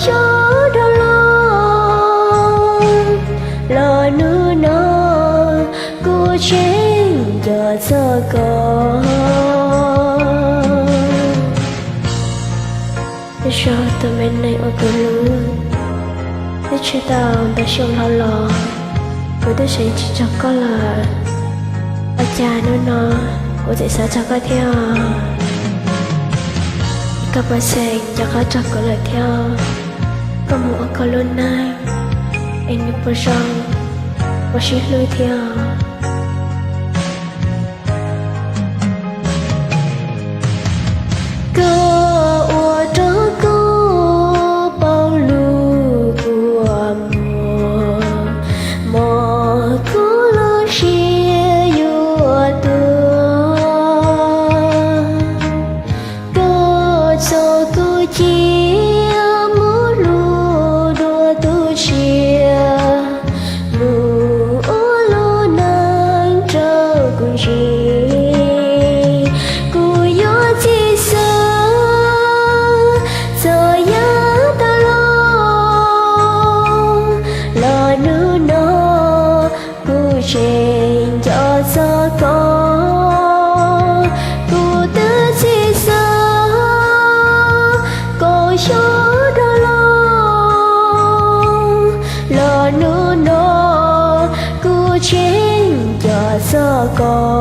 xyob rov los, los hnub no kuv tseem nco txog koj. Nyob zoo tus me neeg uas kuv hlub, twb tshua tau ntau xyoo dhau los, kuv twb xav tsis txog koj lawm. Ua cas hnub no kuv tseem xav txog koj thiab? Es koj puas xav nco qab txog kuv lawm thiab? Koj mus ua koj lub neej, es nws puas zoo, puas sib hlub thiab? Koj ua rau kuv paub lus kua muag, mog kuv lub siab yuav tuag. Koj txo kuv cia mus hlub dua tus tshiab, mus ua lub neej rau kuv ntsis. Kuv yuav txhij xav txog yav tas los, los hnub no kuv tseem nco txog koj. Kuv twb txhij xav kom xyob rov los, los hnub no kuv tseem nco txog koj.